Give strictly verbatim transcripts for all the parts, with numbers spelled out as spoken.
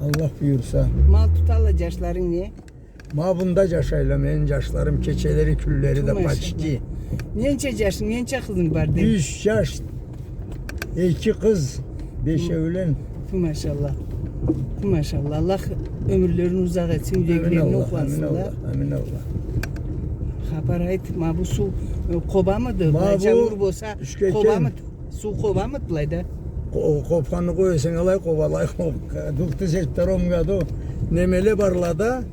Аллах буюрса. Мал туталла джашларынг, не? Ма бунда джашайла мени джашларым, кечелери, кюнлери да почти. Ту машалла. Ненча джашынг, ненча къызынг барды? Юч джаш, эки къыз, бешеулен. Ту машалла. Ту машалла. Аллах ёмюрлерин узакъ этсин, юреклерин окъуасынла. Амин Аллах, амин Аллах, амин Аллах. Хапар айт, ма бу суу, э, къобамыды? Ма былай бу джаур болса, юшкекен. Къобамыды? Суу къобамыды былайда? Къо-, къобханны къой, сен алай къобалай, къо-, духты сеттером гаду, немеле барла да,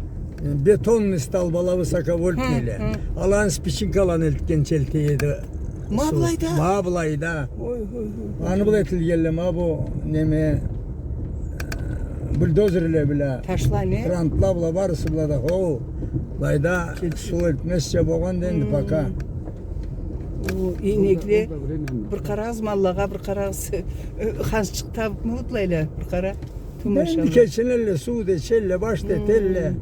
э, бетонный столбала высоковольтныйле. Хы, хы. Аланы спичинкаланы элтгенча элте эди. Ма былайда? Ма былайда. Ой, ой, ой, ой. Аны бла этилгенле, ма бу неме, э, бульдозерле бла. Ташла не? Крантла бла, барысы бла да, хо, былайда суу элтмезча болгъанды энди пока. О, ийнекле, бир къарагъыз, маллагъа бир къарагъыз. Э, ханчыкъ табыбмы былайла, бир къара. Ту машалла. Энди кечинелле, суу да ичелле, баш да этелле.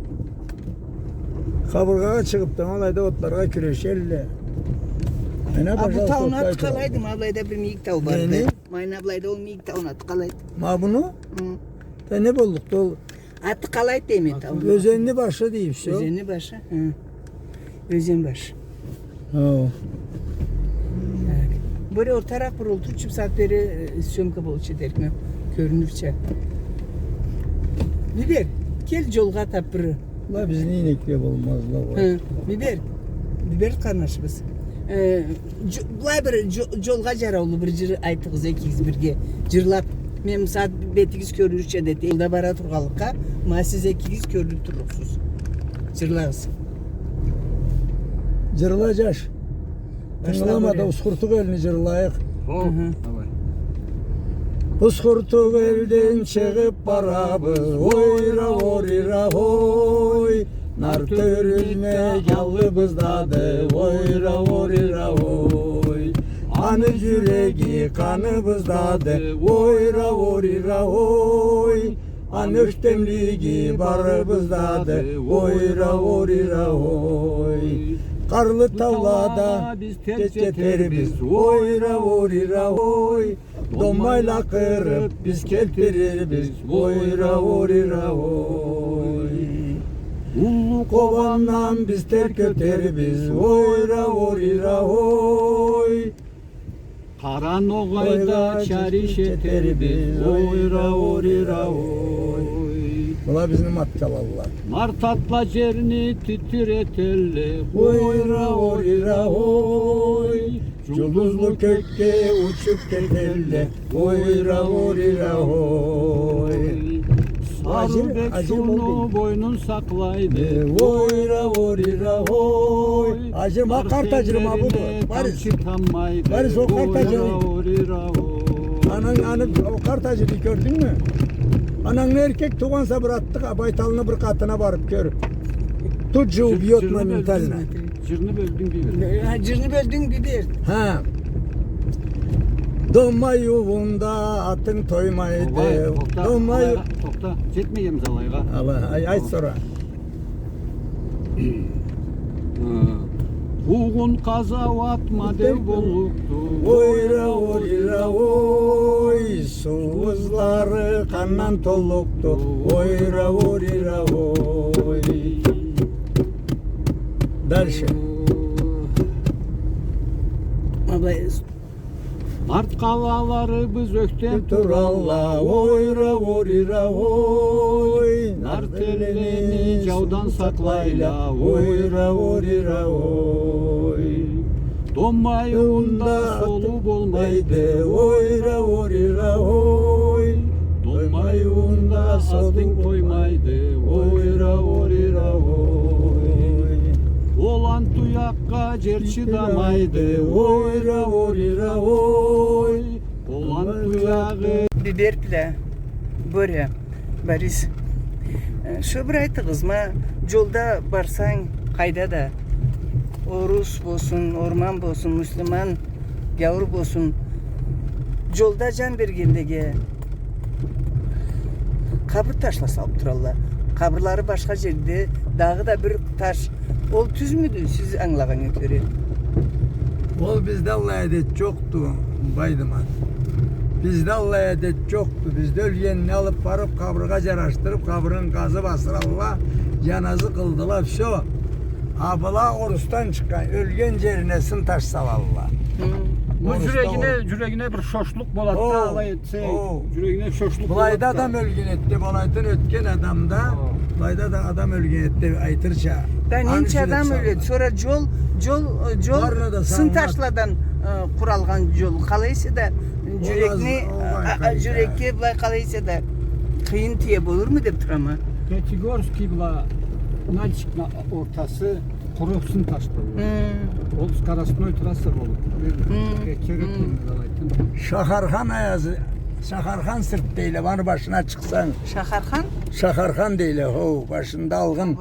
Къабыргъагъа чыгъыб да, ма алайда отларгъа кюрешелле. Ана, а бу тауну аты къалайды? Ма былайда бир мийик тау барды. Нени? Ма ана былайда ол мийик тауну аты къалайды? Ма буну? Хы. Да не боллукъду ол? Аты къалайды дейме тауну? Ёзенни башы дейиб, всё. Ёзенни башы, хы. Ёзен башы. Хо. Так. Бери ортаракъ бир олтурчу, бусагъат бери, э, съёмка болурча дерикме. Кёрюнюрча. Бибер, кел джолгъа тап бир. Ма бизни ийнекле болмазла гъой. Хы, Бибер. Бибер къарнашыбыз. Э, джо-, былай бир джо-, джолгъа джараулу бир джыр айтыгъыз экигиз бирге. Джырлаб. Мен, мисал, бетигиз кёрюнюрча да этейим. Джолда бара тургъанлыкъгъа, ма сиз экигиз кёрюнюб турлукъсуз. Джырлагъыз. Джырла, джаш. Башла. Тынгылама да, Усхуртукъ элни джырлайыкъ. Хо, давай. Усхуртукъ элден чыгъыб барабыз, ойра, орира, ой. Нарт ёрюзмек аллыбыздады, ойра, орира, ой. Аны джюреги къаныбыздады, ойра, орира, ой. Аны ёхтемлиги барыбыздады, ойра, орира, ой. Къарлы таулада биз тез джетербиз, ойра, орира, ой. Доммайла къырыб биз келтирирбиз, ойра, орира, ой. Уллу Къобандан биз тер кётербиз, ойра, орира, ой. Къара Ногъайда чариш этербиз, ойра, орира, ой. Была бизни маткалалла. Нарт атла джерни титиретелле, ойра, орира, ой. Джулдузлу кёкге учуб кетелле, ойра, орира, ой. Сарыубек сууну бойнун сакълайды, ойра, орира, ой. Аджир, ма къарт аджиры ма буду. Барыс. Барыс, ол къарт аджиры. Ананг, аны, ол къарт аджиры кёрдюнгмю? Анангы эркек туугъанса, бир аттыкъ, а, байталны бир къатына барыб кёр. Тут же убьёт моментально. Джырны бёлдюнг, Бибер. Э, а, джырны бёлдюнг, Бибер. Ха. Доммай юугъунда атынг тоймайды. Огъай, тохта, Доммай огъай, тохта. Джетмегенбиз алайгъа. Алай, ай, айт сора. Э, къуугъун къазауатма деу боллукъду. Ойра, орира, ой, суу ызлары къандан толлукъду. Ойра, орира, ой. Дальше. Абай. Нарт къалаларыбыз ёхтем туралла, ойра, орира, ой. Нарт эллени джаудан сакълайла, ойра, орира, ой. Доммай юугъунда солуу болмайды, ойра, орира, ой. Доммай юугъунда атынг тоймайды, ойра, орира, ой. Къолан туякъгъа джер чыдамайды, ойра, орира, ой. Къолан туягъы. Бибер бла Боря, Борис. Э, шо бир айтыгъыз, ма, джолда барсанг, къайда да, орус болсун, орман болсун, муслиман, гяуур болсун, джолда джан бергенлеге къабыр ташла салыб туралла. Къабырлары башха джерде, дагъыда бир таш. Ол тюзмюдю, сиз ангылагъаннга кёре? Ол бизде аллай адет джокъду, Байдымат. Бизде аллай адет джокъду. Бизде ёлгенни алыб барыб, къабыргъа джарашдырыб, къабырын къазыб асыралла, джаназы къылдыла, всё. А была орусдан чыкъгъан, ёлген джерине сын таш салалла. Хы. Бу орусда джюрегине, ор- джюрегине бир шошлукъ болады да, о, алай этсе, о, джюрегине шошлукъ болады да. Былайда адам ёлген эди, былайдан ётген адамда, о, былайда да адам ёлген эди деб айтырча. Да, аны ненча адам ёледи. Сора джол, джол, э, джол сын ташладан, э, къуралгъан джол. Къалай эсе да, джюрекни, а, а, джюрекге былай къалай эсе да къыйын тие болурму деб турама. Пятигорский бла Нальчикни ортасы къуру сын ташладан. Хы. Ол скоростной трасса болуб. Хы. Бек керек, хы, мен алай айтдым. Шахархан аязы, Шахархан сырт дейле, аны башына чыкъсанг. Шахархан? Шахархан дейле, хоу, башында алгъын.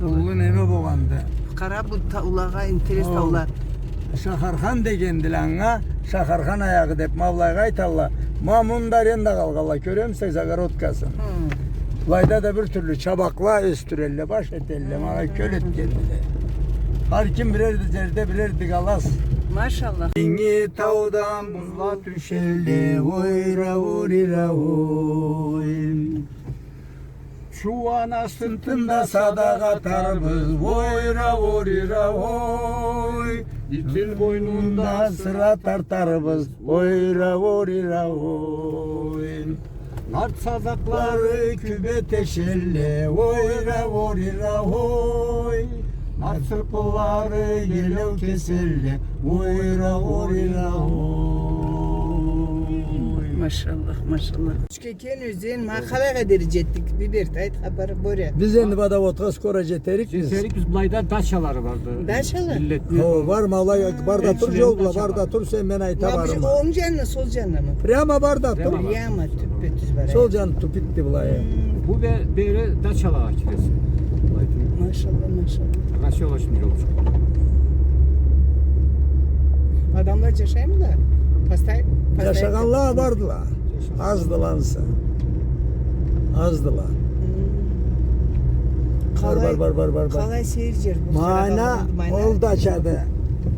Уллу неме болгъанды. Къара, бу таулагъа, интерес таула. Шахархан дегендиле анга, Шахархан аягъы деб ма былайгъа айталла. Ма мында арендагъа алгъалла, кёремисе загородкасын. Хы. Былайда да бир тюрлю чабакъла ёсдюрелле, баш этелле, ма алай кёл этгендиле. Хар ким бирер джерде бирер дыгалас. Машаллах. Энги таудан бузла тюшелле, ойра, орира, ой. Чууана сыртында садакъ атарбыз, ойра, орира, ой. Итин бойнундан сыра тартарбыз, ойра, орира, ой. Нарт садакълары кюбе тешелле, ойра, орира, ой. Нарт сырпыллары елеу кеселле, ойра, орира, ой. Машаллах, машаллах. Учкекен ёзен, ма къалайгъа дери джетдик? Бир берт айт хапар, Боря. Биз энди Водоводха скоро джетерикбиз. Джетерикбиз, былайда дачалары барды. Дачала? Миллетни. Хо, бар, ма алай, бар да тур, джол бла, бар да тур, сен мен айта барырма. Ма бу онг джанына, сол джанынамы? Прямо бар да тур. Прямо бар. Прямо, тюппе-тюз бар. Сол джаны тюпюкдю былай. Хм. Бу бе-, бери дачалагъа киресе. Былай тюр. Машаллах, машаллах. Просёлочный джол. Адамла джашаймыла? Постай-, постай. Джашагъанла бардыла. Аздыла ансы. Аздыла. Хм. Бар, бар, бар, бар, бар, бар. Къалай сейир джер бу. Майна, ол дачады.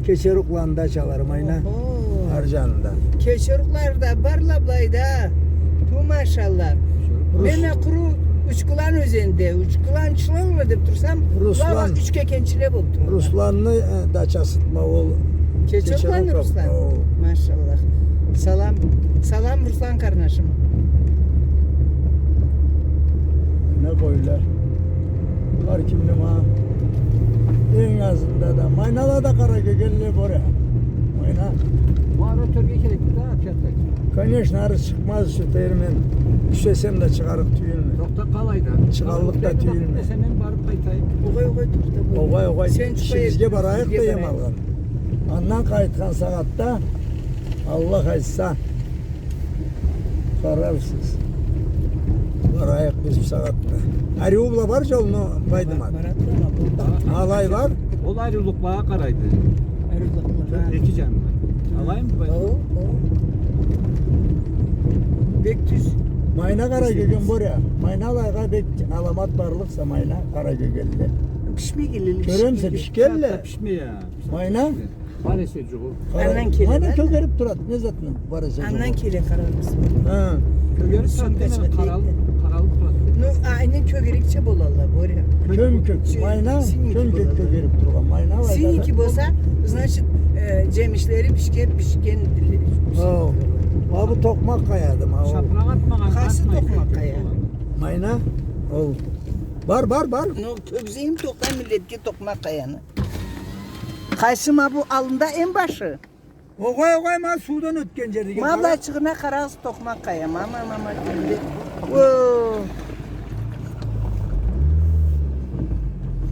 Кечерукъланы дачалары, майна. Охо. Ары джанында. Кечерукълары да барла былайда. Ту, машалла. Мен а къуру Учкулан ёзенде, учкуланчыла деб турсам, Руслан. Учкекенчиле болуб туралла. Русланны, э, дачасы, ма ол. Кечерукъланы Руслан. О. Машаллах. Салам. Салам, Руслан къарнашым. Не бойлу. Хар кимни ма. Энг азында да. Майнала да къара кёгенле, Боря. Майна. Бу ары ётерге керекди да, опять-таки. Конечно, ары чыкъмаз ючюн, тейри мен. Кюсесем да чыгъарыкъ тюйюлме. Тохта, къалай да. Чыгъаллыкъ да тюйюлме. Десем, мен барыб къайтайым. Огъай, огъай, тур да. Огъай, огъай. Сен чыкъгъа, бизге барайыкъ да, эм алгъын. Андан къайтхан сагъатда, Аллах айтса, къарарсыз. Барайыкъ биз бу сагъатда. Ариу бла бар джол, но Байдымат. Ма алай бар. Ол ариулукълагъа къарайды. Ариулукълагъа. Эки джаны. Алаймы, Байдымат? О, о. Бек тюз. Майна къара кёген, Боря. Майна алайгъа бек аламат барлыкъса, майна къара кёгенле. Пишмегенле. Кёремисе, пишгенле. Пишмей, я. Майна? Бар эсе джугъу. Андан келе. Майна кёгериб турады. Не затны бар эсе джугъу? Андан келе, къарарбыз. Ха. Кёгериб турады, къаралыб, къаралыб турады. Ну, айны кёгерекча болалла, Боря. Кём-кёк. Майна кём-кёк кёгериб тургъан. Майна алайда. Синики болса, значит, э, джемишлери пишген, пишген. Ха. Ма бу токъмакъ къаяды, ма ол. Шапыракъ атмагъан. Къайсы токъмакъ къая? Майна, ол. Бар, бар, бар. Ну, кёргюзейим тохта миллетге токъмакъ къаяны. Къайсы, ма бу аллында эм башы? Огъай, огъай, ма суудан ётген джерде. Ма былайчыгъына къарагъыз, токъмакъ къая. Ма, ма, ма, ма, кёрюнеди. О.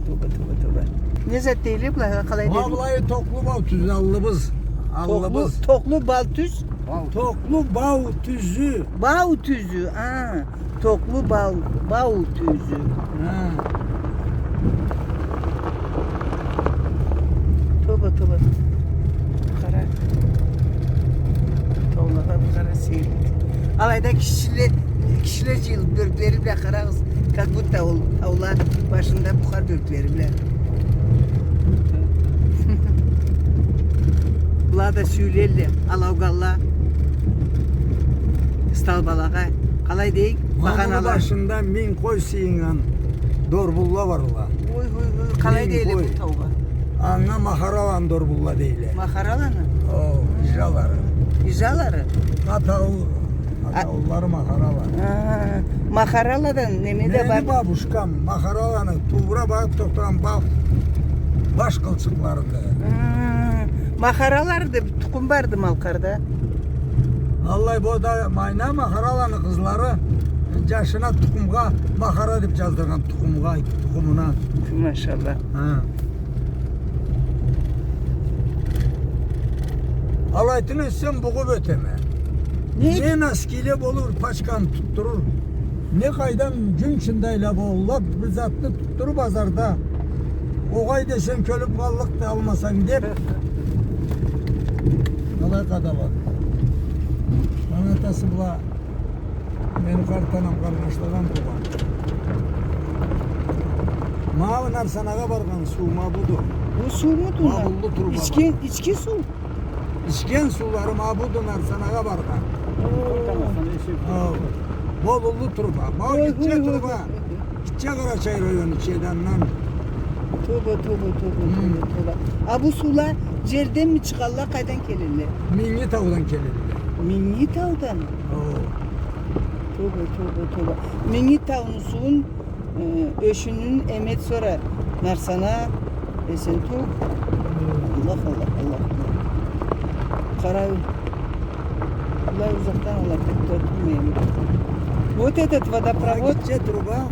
Тоба, тоба, тоба. Не зат дейле былайгъа, къалай дейле? Ма былай Токълу бау тюзю, аллыбыз. Аллыбыз. Токълу, Токълу бау тюз. Токълу бау тюзю. Бау тюзю, а. Токълу бау, бау тюзю. Ха. Тоба, тоба. Къара. Таулагъа бир къара, сейир. Алайда кишиле, кишиле джыйылыб, бёрклери бла, къарагъыз, как будто ол таула башында бухар бёрклери бла. Была да сюелле, алаугалла. Столбалагъа. Къалай дейик? Ма муну багъаналар. Башында минг къой сыйыннган дорбунла барла. Ой, ой, ой, къалай дейле бу таугъа? Минг къой. Анга Махараланы дорбунла дейле. Махараланы? О, ижалары. Ижалары? Атау-, атаулары Махарала. А, Махараладан неме да бар. Мени бабушкам Махараланы туура багъып тохтагъан ба-, баш къылчыкъларында. А, Махаралары деп тукъум барды Малкъарда. Аллай бу да Майна Махараланы къызлары, джашына тукъумгъа Махара деп джаздыргъан, тукъумгъа, тукъумуна. Машалла. Ха. Алайтын этсем, бугъуп ётеме. Не? Не носкиле болур, пачканы тутдурур. Не къайдан джюн чындайла болур, бир затны тутдуруп базарда. Огъай десенг, кёлюп къаллыкъды, алмасанг деп. Алай къадалады. Аны атасы бла мени къарт анам къарнашладан туугъан. Ма Нарсанагъа баргъан суу ма буду. Бу суумуду? Ма буллу труба. Ичген, ичген суу. Ичген суулары ма буду, Нарсанагъа баргъан. О. Ха, бу буллу труба. Ма гитче труба. Гитче Къарачай району ичеди андан. Тоба, тоба, тоба, тоба, тоба. А бу суула джерденми чыгъалла, къайдан келелле? Минги таудан келелле. Минги таудан? О. Тоба, тоба, тоба. Минги тауну суун, э, ёшюнюн эм эт сора Нарсана, Эсентук. Аллах, Аллах, Аллах. Къарай. Былай узакъдан алай тутдурмайым. Вот этот водопровод. Ма гитче труба.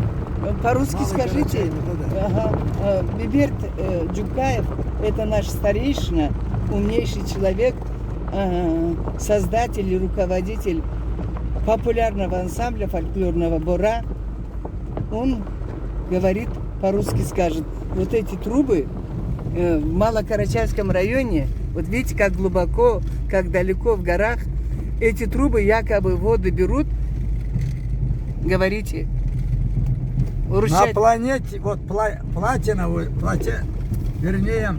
Э, по-русски скажите. Ага. Э, Биберт, э, Джукаев, это наш старейшина, умнейший человек, э, создатель и руководитель популярного ансамбля фольклорного «Бора». Он говорит, по-русски скажет, вот эти трубы, э, в Малокарачаевском районе, вот видите, как глубоко, как далеко в горах, эти трубы якобы воды берут, говорите, на планете, вот пла-, платина, вы-, плате-, вернее,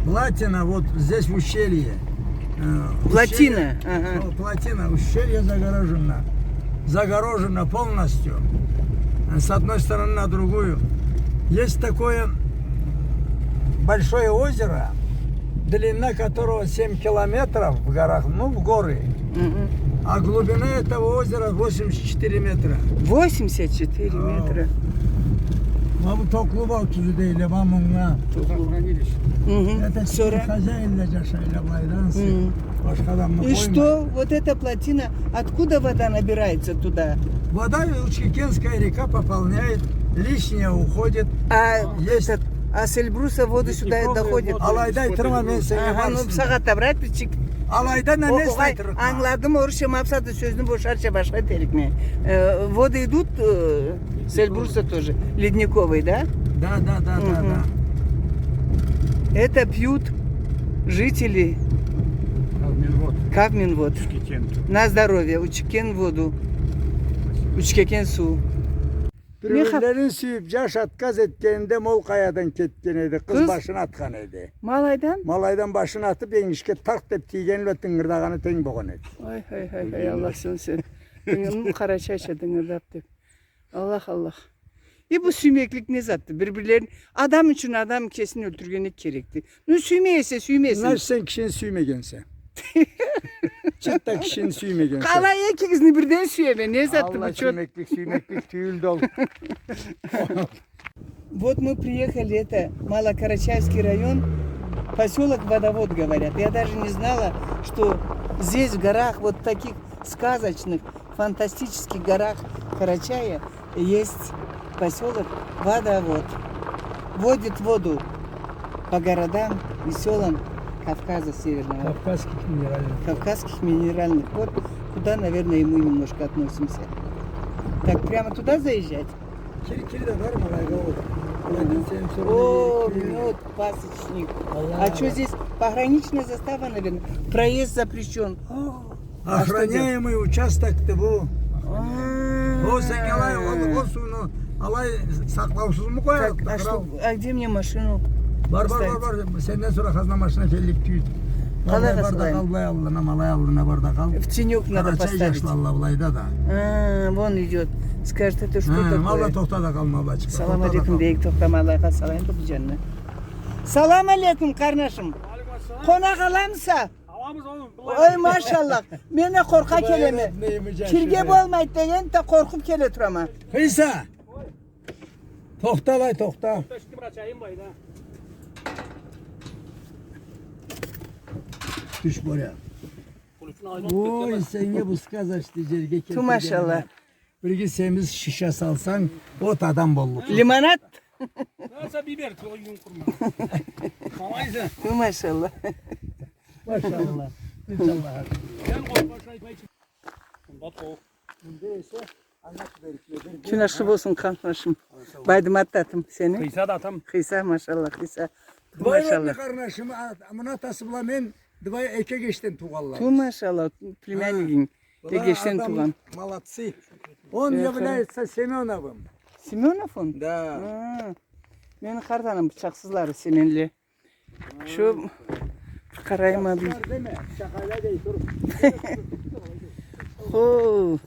платина вот здесь в ущелье. Э, плотина, ущелье, ага. Ну, плотина, ущелье загорожено. Загорожено полностью. Э, с одной стороны на другую. Есть такое большое озеро, длина которого семь километров в горах, ну, в горы. Мгм. А глубина этого озера восемьдесят четыре метра. Восемьдесят четыре метра. Ма бу Токлубау тюзю дейле, ма мунга. Токлубау. Мгм. Это сора хозяинле джашайла былайдан. Мгм. Башха адамны къоймай. И что, вот эта плотина, откуда вода набирается туда? Вода, Учкекенская река пополняет, лишнее уходит. А этот, а с Эльбруса воды сюда доходят? Алайда айтырма мен сеннге. Ага, ну, бусагъатда, братичек. Алайда намест айтырыкъма. Ангыладым, орусча, ма бусагъатда сёзню бошарча башха этерикме. Э, воды идут, э, с Эльбруса тоже. Ледниковый, да? Да, да, да, да, да. Мгм. Это пьют жители Кавминвод. Кавминвод. Учкекен. На здоровье, Учкекен воду. Учкекен суу. Бир-бирлерин сюйюп, джаш отказ этгенинде, ма ол къаядан кетген эди, къыз башын атхан эди. Ма алайдан? Ма алайдан башын атып, энгишге тарт деп тийгени бла тынгырдагъаны тенг болгъан эди. Ой, ой, ой, ой, Аллах, сен, сен. Дынгырдап, къарачайча дынгырдап деп. Аллах, Аллах. Э, бу сюймеклик не затды? Бир-бирлерин, адам ючюн адам кесин ёлтюргеннге керекди. Ну, сюймей эсе, сюймесин. Значит, сен кишини сюймегенсе. Чыртда кишини сюймегенсе. Къалай экигизни бирден сюеме, не затды бу, чёрт? Аллах, сюймеклик, сюймеклик тюйюлдю ол. Вот мы приехали, это Малокарачаевский район, посёлок Водовод, говорят. Я даже не знала, что здесь, в горах, вот таких сказочных, фантастических горах Карачая есть посёлок Водовод. Водит воду по городам и сёлам Кавказа Северного. Кавказских минеральных. Кавказских минеральных вод, куда, наверное, и мы немножко относимся. Так, прямо туда заезжать? Кир, кир да барма, алайгъа ол. Алайдан сени сора... О, мёд, пасечник. А чё здесь? Пограничная застава, наверное. Проезд запрещён. Охраняемый участокды бу. А. Ол сен алай, ол, ол сууну алай сакълаусузму къоярыкъды, кърал? А где мне машину поставить? Бар, бар, бар, бар. Сенден сора хазна машина келлик тюйюлдю. Къалай къалсалайым? Былай аллына, ма алай аллына бар да къал. В тенёк надо поставить. Къарачай джашлалла былайда да. А, вон идёт. Скажет, это что такое? Ма алай тохта да къал, ма алай чыкъ. Салам алейкум, бек тохта, ма алай къалсалайым, бу джанына. Салам алейкум, къарнашым. Алейкум ассалам. Къонакъ аламыса? Аламыз, оглум, былай. Ой, машаллах. Мен да къоркъа келеме. Кирге болмайды деген да къоркъуб келе турама. Къыйса! Тохта, былай тохта. Тохта, шимди бир ачайым былай да. Тюш, Боря. Ой, сеннге бу сказочный джерге келтиргениме. Ту машаллах. Бир кесегиме шиша салсанг, от адам боллукъ. Лимонад? Наса бибер, ту юн къурма. Къалайса? Ту машаллах. Машаллах. Иншаллах. Гел, къой, башлай, пай чыкъ. Мында тохта. Мында эсе, ана берик, берик. Кюн ашхы болсун, къарнашым. Байдымат да атым сени. Къыйса да атам. Къыйса, машаллах, Къыйса. Двоюродный къарнашым, а, муну атасы бла мен двое-, эки эгешден туугъанлабыз. Ту, машаллах, племяннигинг. Ха. Эгешден туугъан. Молодцы. Он является Семёновым. Семёнов он? Да. А, мени къарт анам, бычакъсызлары, Семенле. Шу, къарайым, абий. Хо.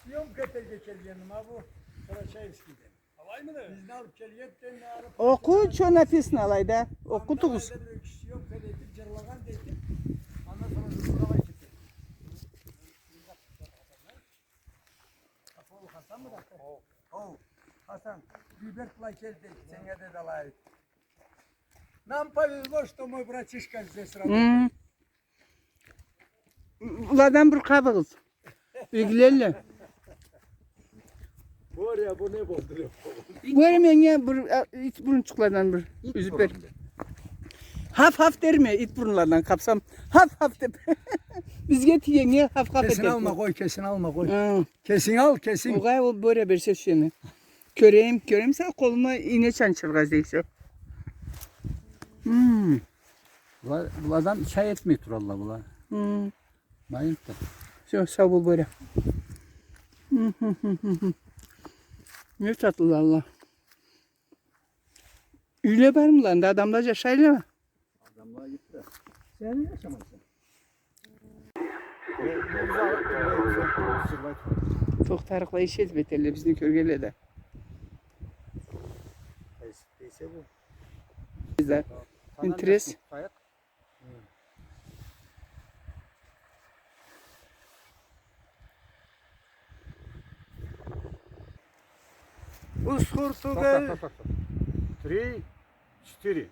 Съёмка этерге келгеним, а бу Карачаевскийден. Алаймыды? Бизни алыб келгенди, алыб. Окъу, чё написано алайда? Окъу тугъуз. Съёмка да этиб, джырлагъан да этиб, андан сора джумушгъа алай кетеди. Хо, Хасанмыды? Хо. Хо, Хасан, бир былай кел, сеннге да алайыкъ. Нам повезло, что мой братишка здесь работает. Мм. Быладан бир къабыгъыз. Игилелле. Боря, бу не болду, не болду? Боря, меннге бир, а, ит бурунчукъладан бир юзюп бер. Хаф-хаф дерме, ит бурунладан къапсам. Хаф-хаф деб. Бизге тийгеннге хаф-хаф этерик. Кесин алма къой, кесин алма къой. Ха. Кесин ал, кесин. Огъай, ол Боря берсе шуну. Кёрейим, кёрейим, сен къолума ийне чанчыргъа излейсе. Мм. Была-, быладан чай этмей туралла была. Мм. Майын да. Всё, сау бол, Боря. Мм. Не татлылалла. Юйле бармыла, анда адамла джашайла? Адамла гитди. Сен не джашамайса? Тохтарыкъла иш этиб этелле, бизни кёргенле да. Интерес. Усхуртугел. Тохта, тохта, тохта. Три, четыре.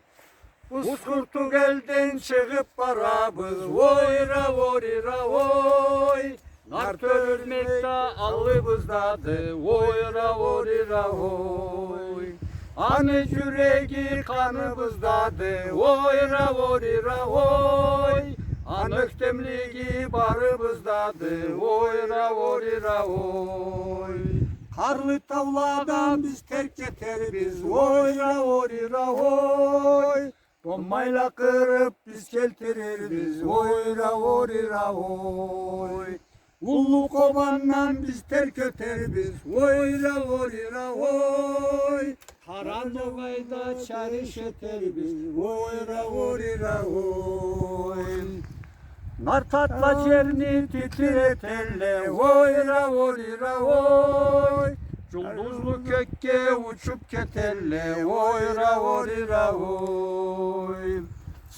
Усхуртугелден чыгъыб барабыз, ойра, орира, ой. Нарт ёрмек да аллыбыздады, ойра, орира, ой. Аны джюреги къаныбыздады, ойра, орира, ой. Аны ёхтемлиги барыбыздады, ойра, орира, ой. Къарлы тауладан биз терк кетербиз, ойра, орира, ой. Доммайла къырыб биз келтирирбиз, ойра, орира, ой. Уллу Къобандан биз терк ётербиз, ойра, орира, ой. Къара Ногайда чарыш этербиз, ойра, орира, ой. Нарт атла джерни титиретелле, ойра, орира, ой. Джулдузлу кёкге учуб кетелле, ойра, орира, ой.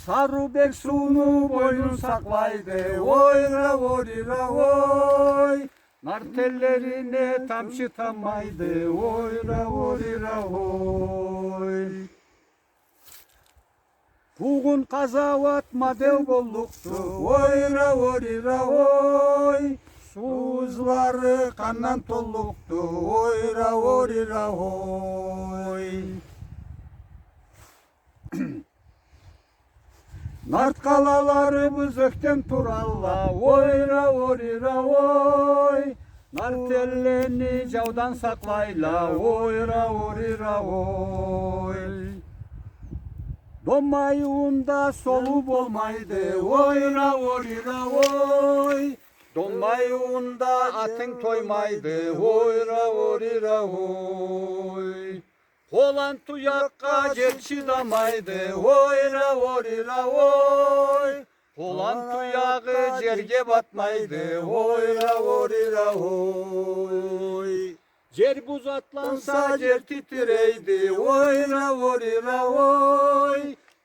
Сарыу Бек сууну бойнун сакълайды, ойра, орира, ой. Нарт теллерине тамчы таммайды, ойра, орира, ой. Къуугъун къазауат мадеу боллукъду, ойра, орира, ой. Суу ызлары къандан толлукъду, ойра, орира, ой. Нарт къалаларыбыз ёхтем туралла, ойра, орира, ой. Нарт теллени джаудан сакълайла, ойра, орира, ой. Дом айыуунда солуу болмайды, ойра, орира, ой. Дом айыуунда атынг тоймайды, ойра, орира, ой. Къолан туякъгъа джер чыдамайды, ойра, орира, ой. Къолан туягъы джерге батмайды, ойра, орира, ой. Джер буз атланса, джер титирейди, ойра, орира, ой.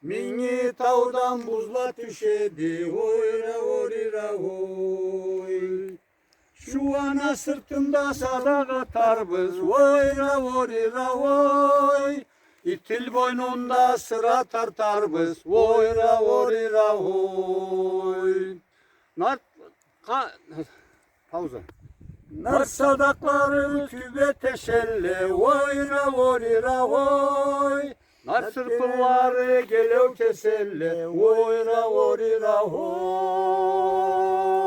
Минги таудан бузла тюшеди, ойра, орира, ой. Чууана сыртында садакъ атарбыз, ойра, орира, ой. Итил бойнунда сыра тартарбыз, ойра, орира, ой. Нарт ка-, пауза. Нарт садакълары кюбе тешелле, ойра, орира, ой. Нарт сырпыллары гелеу кеселле, ойра, орира, ой.